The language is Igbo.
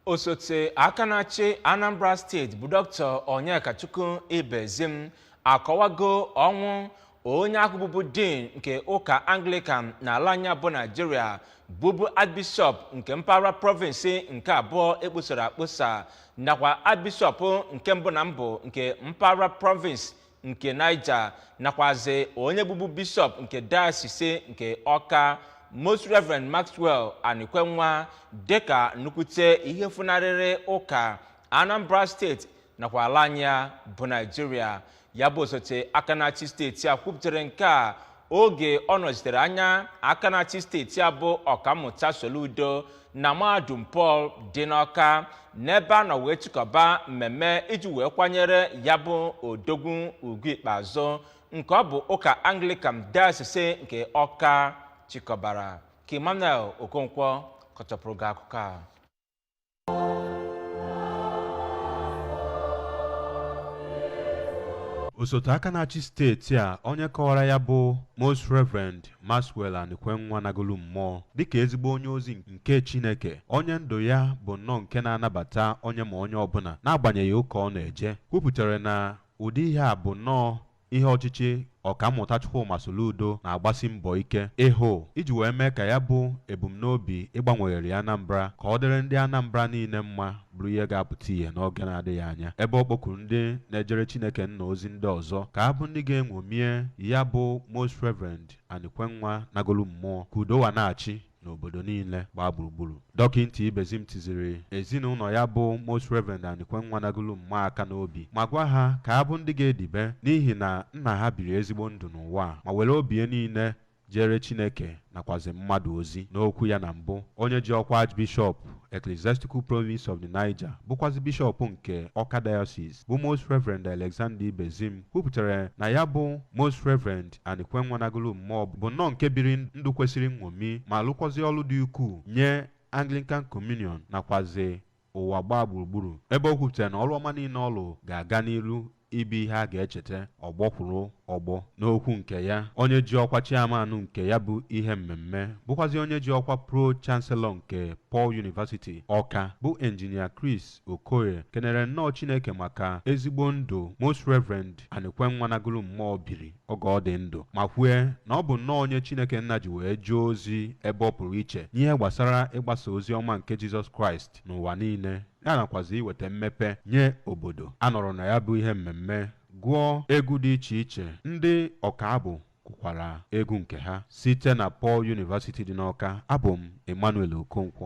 Osote aka na-achị Anambra Steeti bụ Dr. Onyekachukwu Ibezim akọwago ọnwụ onye ahụ bụbu Dean nke ụka Anglican n'ala anyị bụ Naijiria, bụbu Archbishop nke mpaghara province nke abụọ ekposara akposa, nakwa Archbishop nke mbụ na mbụ nke mpaghara province nke Niger, nakwazi onye bụbu bishọp nke diocese nke Ọka, Most Reverend Maxwell Anikwenwa, dịka nnukwute ihe funarịrị ụka Anambra Steeti nakwa ala anyị bụ Naijiria. Ya bụ osote aka na-achị steeti a kwupụtara nke a oge ọ nọchitere anya aka na-achị steeti a bụ Ọkammụta Soludo na Mahadum Paul dị n'Ọka, n'ebe a nọ wee chịkọba mmemme iji wee kwanyere ya bụ odogwu ugwu ikpeazụ nke ọ bụ ụka Anglican Diocese nke Ọka chịkọbara. Ka Emmanuel Okonkwo kọchapụrụ gị akụkọ a. Osote aka na-achị steeti a, onye kọwara ya bụ Most Reverend Maxwell Anikwenwa nagolu mmụọ dịka ezigbo onye ozi nke Chineke, onye ndụ ya bụ nnọọ nke na-anabata onye ma onye ọbụla n'agbanyeghị ụka ọ na-eje, kwupụtara na ụdị ihe a bụ nnọọ ihe ọchịchị Ọkammụta Chukwuma Soludo na-agbasi mbọ ike ịhụ iji wee mee ka ya bụ ebumnobi ịgbanwegharị Anambra ka ọ dịrị ndị Anambra niile mma bụrụ ihe ga-apụta ihe n'oge na-adịghị anya, ebe ọ kpọkuru ndị na-ejere Chineke nna ozi ndị ọzọ ka ha bụ ndị ga-eṅomie ya bụ Most Reverend Anikwenwa nagolu mmụọ, ka udo wa na-achị n'obodo niile gbaa gburugburu. Dọkịnta Ibezim tiziri ezinụlọ ya bụ Most Reverend Anikwenwa nagolu mmụọ aka n'obi ma gwa ha ka ha bụ ndị ga-edibe, n'ihi na nna ha biri ezigbo ndụ n'ụwa a ma were obi ya niile jere Chineke nakwazi mmadụ ozi. N'okwu ya na mbụ, onye ji ọkwa Archbishop Ecclesiastical Province of the Niger, bụkwazi bishọp nke Ọka Diocese, bụ Most Reverend Alexander Ibezim, kwupụtara na ya bụ Most Reverend Anikwenwa nagolu mmụọ bụ nnọọ nke biri ndụ kwesịrị nṅomi ma lụkwazi ọrụ dị ukwuu nye Anglican Communion nakwazi ụwa gbaa gburugburu, ebe o kwupụtara na ọrụ ọma niile ọ lụ ga-aga n'iru ịbụ ihe a ga-echeta ọgbọ kwuru ọgbọ. N'okwu nke ya, onye ji ọkwa chairman nke ya bụ ihe mmemme, bụkwazi onye ji ọkwa pro chancellor nke Paul University Ọka, bụ Engineer Chris Okoye, kenere nnọọ Chineke maka ezigbo ndụ Most Reverend Anikwenwa nagolu mmụọ biri oge ọ dị ndụ, ma kwue na ọ bụ nnọọ onye Chineke nna ji wee jee ozi ebe ọ pụrụ iche n'ihe gbasara ịgbasa ozi ọma nke Jizọs Kraịst n'ụwa niile, ya nakwazi iweta mmepe nye obodo. A nọrọ na ya bụ ihe mmemme gụọ egwu dị iche iche, ndị ọkaabụ gụkwara egwu nke ha. Site na Paul University dị n'Ọka, abụ m Emmanuel Okonkwo.